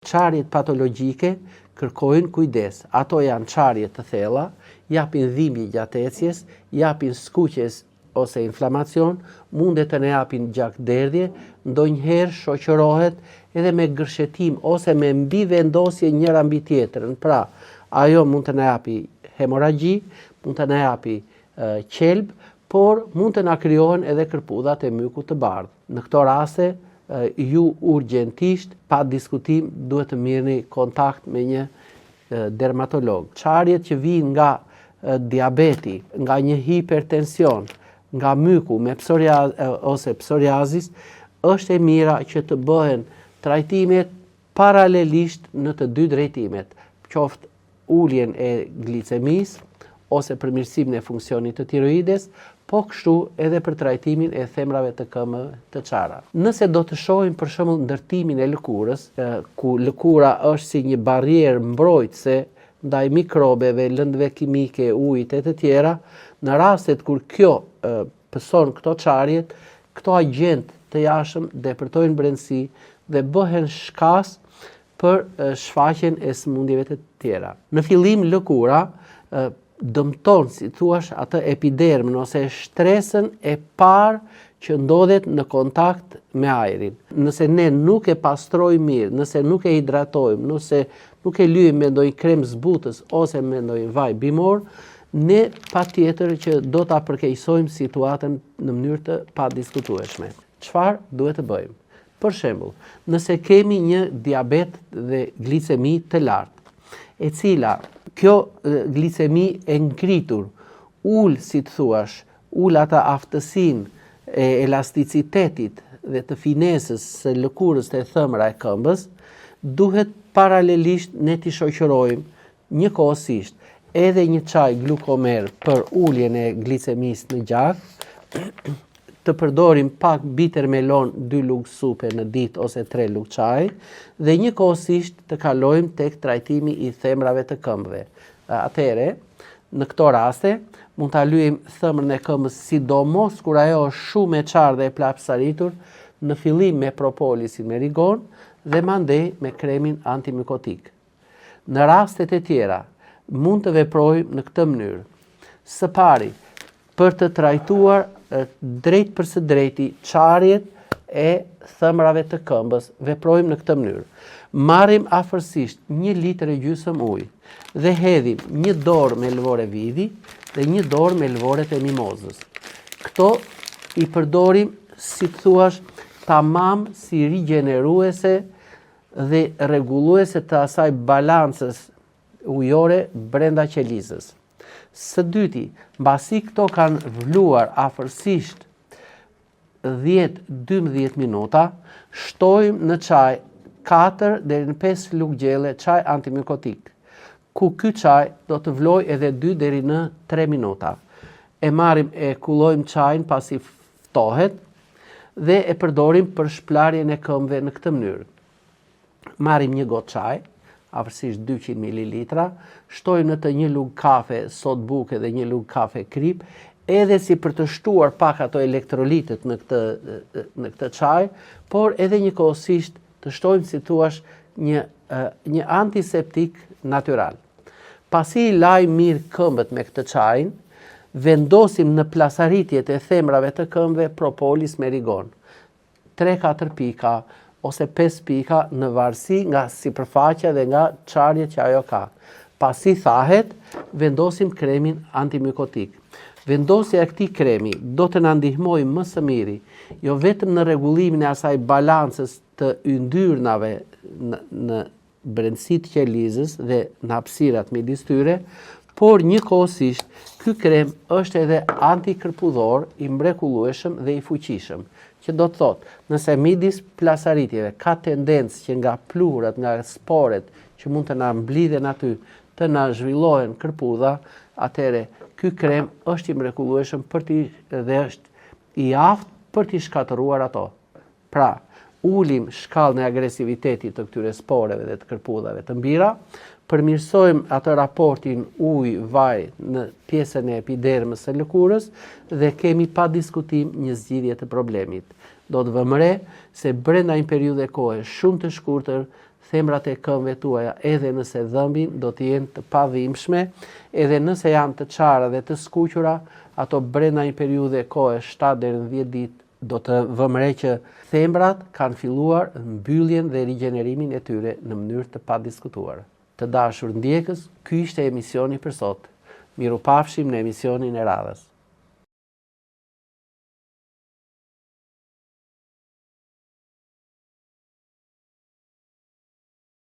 Çarjet patologjike kërkojnë kujdes. Ato janë çarje të thella, japin dhimbje gjatë ecjes, japin skuqje ose inflamacion, mundet të na japin gjakderdhje, ndonjëherë shoqërohet edhe me gërshetim ose me mbivendosje njëra mbi tjetrën. Pra, ajo mund të na japi hemorragji, mund të na japi qelb, por mund të na krijohen edhe kërpudhat e mykut të bardhë. Në këto raste, ju urgjentisht, pa diskutim, duhet të mirrni kontakt me një dermatolog. Çarjet që vijnë nga diabeti, nga një hipertension, nga myku me psoriaz ose psoriazis, është e mira që të bëhen trajtimet paralelisht në të dy drejtimet, qoftë uljen e glicemisë ose përmirësimin e funksionit të tiroides, po kështu edhe për trajtimin e thembrave të këmbëve të çara. Nëse do të shohim për shembull ndërtimin e lëkurës, ku lëkura është si një barrierë mbrojtëse ndaj mikrobeve, lëndëve kimike, ujit e të tjera, në rastet kur kjo pëson këto çarjet, këto agjentë të jashtëm depërtojnë brendësi dhe bëhen shkas për shfaqjen e sëmundjeve të tjera. Në fillim lëkura dëmton, si thuash, atë epidermën ose shtresën e parë që ndodhet në kontakt me ajrin. Nëse ne nuk e pastrojmë mirë, nëse nuk e hidratojmë, nëse nuk e lyejmë me ndonjë krem zbutës ose me ndonjë vaj bimor, ne patjetër që do ta përkeqësojmë situatën në mënyrë të padiskutueshme. Çfarë duhet të bëjmë? Për shembull, nëse kemi një diabet dhe glicemi të lartë, e cila kjo glicemi e ngritur ul, si të thuash, ul atë aftësinë e elasticitetit dhe të finesës së lëkurës te thëmbra e këmbës, duhet paralelisht ne t'i shoqërojmë Njëkohësisht, edhe një çaj glukomer për uljen e glicemisë në gjak, të përdorim pak bitter melon 2 lugë supe në ditë ose 3 lugë çaj dhe njëkohësisht të kalojmë tek trajtimi i thembrave të këmbëve. Atëherë, në këto raste, mund ta lyejmë thëmbrën e këmbës sidomos kur ajo është shumë e çarë dhe e plapsaritur, në fillim me propolisin me rigon dhe mandej me kremin antimykotik. Në rastet e tjera, mund të veprojmë në këtë mënyrë. Së pari, për të trajtuar drejtpërsëdrejti çarjet e thëmbrave të këmbës, veprojmë në këtë mënyrë. Marrim afërsisht një litër e gjysëm ujë dhe hedhim një dorë me lëvore vidhi dhe një dorë me lëvoret e mimozës. Këto i përdorim, si të thuash, tamam si rigjeneruese dhe rregulluese të asaj balancës ujore brenda qelizës. Së dyti, mbasi këto kanë vluar afërsisht 10-12 minuta, shtojmë në çaj 4 deri në 5 lugë gjelle çaj antimykotik, ku ky çaj do të vlojë edhe 2 deri në 3 minuta. E marrim e kullojmë çajin pasi ftohet dhe e përdorim për shplarjen e këmbëve në këtë mënyrë. Marrim një gotë çaj, afërsisht 200 ml, shtojmë në të një lugë kafe sodë buke dhe një lugë kafe kripë, edhe si për të shtuar pak ato elektrolitet në këtë në këtë çaj, por edhe njëkohësisht të shtojmë si thuash një një antiseptik natyral. Pasi i lajmë mirë këmbët me këtë çajin, vendosim në plasaritjet e thembrave të këmbëve propolis me rigon. 3-4 pika ose 5 pika në varësi nga sipërfaqja dhe nga çarjet që ajo ka. Pasi thahet, vendosim kremin antimykotik. Vendosja e këtij kremi do të na ndihmojë më së miri, jo vetëm në rregullimin e asaj balancës të yndyrnave në, në brendësi të qelizës dhe në hapësirat midis tyre, por njëkohësisht ky krem është edhe antikërpudhor i mrekullueshëm dhe i fuqishëm, që do të thotë, nëse midis plasaritjeve ka tendencë që nga pluhurat, nga sporet që mund të na mblidhen aty, të na zhvillohen kërpudha, atëherë ky krem është i mrekullueshëm për t'i dhe është i aftë për t'i shkatërruar ato. Pra, ulim shkallën e agresivitetit të këtyre sporeve dhe të kërpudhave të mbira, përmirësojmë atë raportin ujë-vaj në pjesën e epidermës së lëkurës dhe kemi pa diskutim një zgjidhje të problemit. Do të vëmë re se brenda një periudhe kohe shumë të shkurtër, Thembrat e këmbëve tuaja edhe nëse dhëmbin do të jenë të padhimbshme, edhe nëse janë të çara dhe të skuqura, ato brenda një periudhe kohe 7 deri në 10 ditë do të vëmë re që thembrat kanë filluar mbylljen dhe rigjenerimin e tyre në mënyrë të padiskutuar. Të dashur ndjekës, ky ishte emisioni për sot. Mirupafshim në emisionin e radhës.